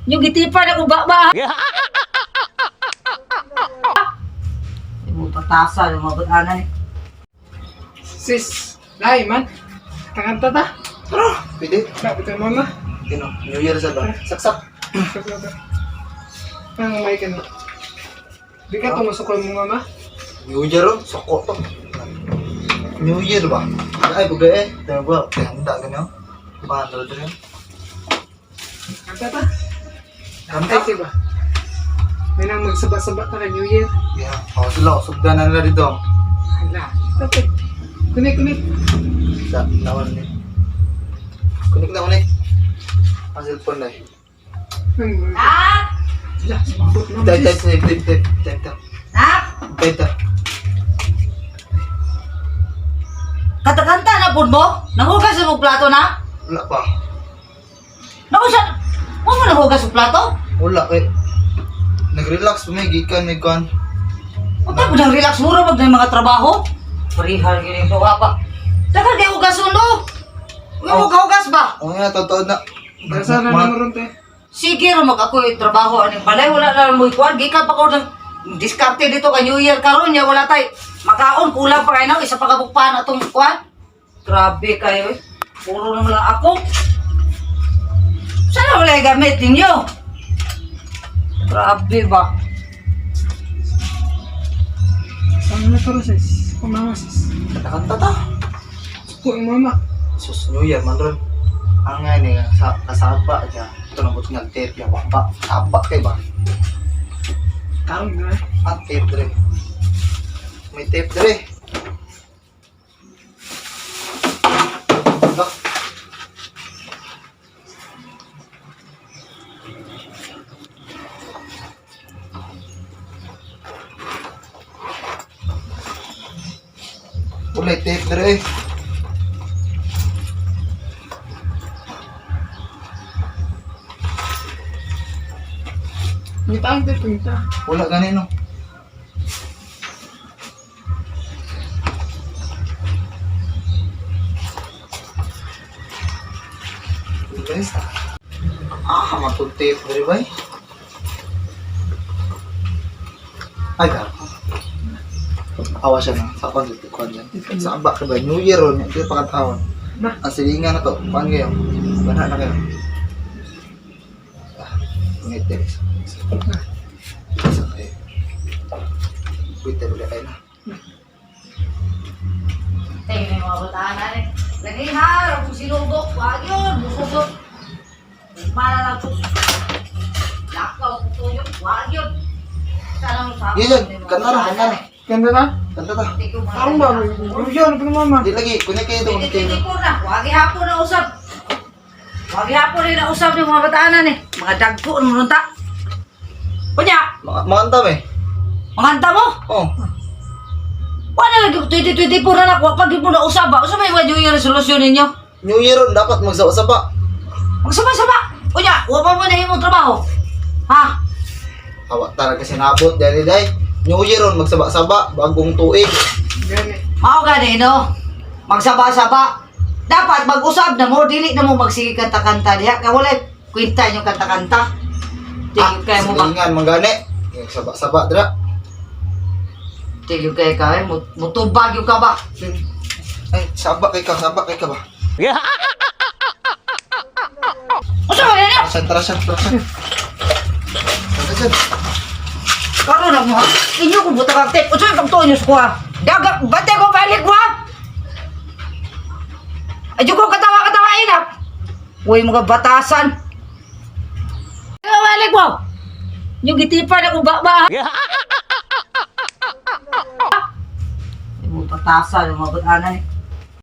Yung gitipan ako ba ba? Mo patasa yung mga batanan eh. Sis, lahi man. Kanta ta. Tara, pwede. Dapat ang mama. Gino, New Year sa ba? Saksak. Ang may ka na. Di ka tumusukol mo mama. New Year oh, soko to. New Year ba? Ay, bagay eh. Tayo ba? Kaya handa ganyan. Paano rin? Kanta ta. Kanta. Ay, ba? May nang magsaba-saba ta kay New Year. Yeah. Oh, sila, sugdan na nila dito. Hala. Tapos. Kunik, kunik. Sa, nawan ni. Kunik na, kunik. Ang cellphone na eh. Nak! Hala, sumabot na. Type, type, Sis. type, type, type, type, type. Nak! Type, type. Kanta-kanta na pud mo? Nanghugas sa mong plato na? Wala pa. Naku sa... Huwag mo nanghugas sa plato? Wala kay. Nag-relax, may gikan, may kuan. Huwag mo nang relax mura mag na yung mga trabaho. Parihal gini ito pa. Dagan kay hugas ulo. Huwag mo kahugas ba? Oo nga, totoo na. Nasa na Mga- naman ron, te. Sige ra mag ako yung trabaho aning balay wala na mo ikuan gikan pa ko ng diskarte dito kay New Year karon nya wala tay makaon kulang pa kay na isa pa ka bukpan atong kuan. Grabe kayo eh. Puro naman lang ako. Sana wala yung gamit ninyo. Grabe ba? Saan na to, sis? Kung mama, sis. Kanta ta. Suko ang mama. Sus, New Year man ron. Ang nga ni, sa, kasaba niya. Ito na buti nga tape niya. Wamba, saba kay ba? Karon na. Ang tape dre. May tape dre. Look. Wala tape dre. Ngita ang te, pangita. Wala ganino. Guys. Ah, matutip diri bay. Ay, gar. Awa siya na. Sa kon dito kon yan. Sa aba ka ba New Year ron, di pa katawon. Na. Ang silingan na to, kuan kayo. Bana na kayo. Ah, ngiti. Isa kayo. Wait, wala kayo na. Tayo may mga bataan na eh. Lagihar, kung sinubok, wag yun, busubok. Para lang po. Lakaw, tuyo, wag yun. Sana mo sa Yun yun, kanta na, kanta na. Ganda na. Kanta ta. Karon ba? New Year, ano pa ng mama? Di lagi, kunik kayo ito, kunik kayo. 2024 na, wag hapon na usap. Wag hapon na usap yung mga bataanan eh. Mga dagko, ano nun ta? Kunya, Makanta ba eh? manganta mo. Oh. Wala lagi 2024 na lang, wag pag mo na usap ba? Usap may mga New Year resolution ninyo. New Year ron, dapat magsawa-saba. Magsama-sama. Kunya, wag pa mo na yung trabaho. Ha? Awa talaga sinabot, dahil day. New Year ron, magsaba-saba, bagong tuig. Gani. Mao gani no. Magsaba-saba. Dapat mag-usab na mo, dili na mo magsige kanta-kanta diha kay wala kwenta inyong kanta-kanta. Tigil kay mo ba? Silingan, manggani. Saba-saba, dra. Tigil kay ka eh, mutubag yung ka ba? Ay, saba kay ka ba? Unsa man ninyo? Tara siya, tara siya, tara siya. Tara siya. Karon na mo ha. Inyo kung butang ang tape. Unsa may pagtuon niyo sa kuha? Daga, bante ko balik mo ha. Adyo ko katawa-katawa inap. Uy, mga batasan. Ay, balik mo. Yung gitipan ako ba ba? Ay, mo batasan yung mga batanan eh.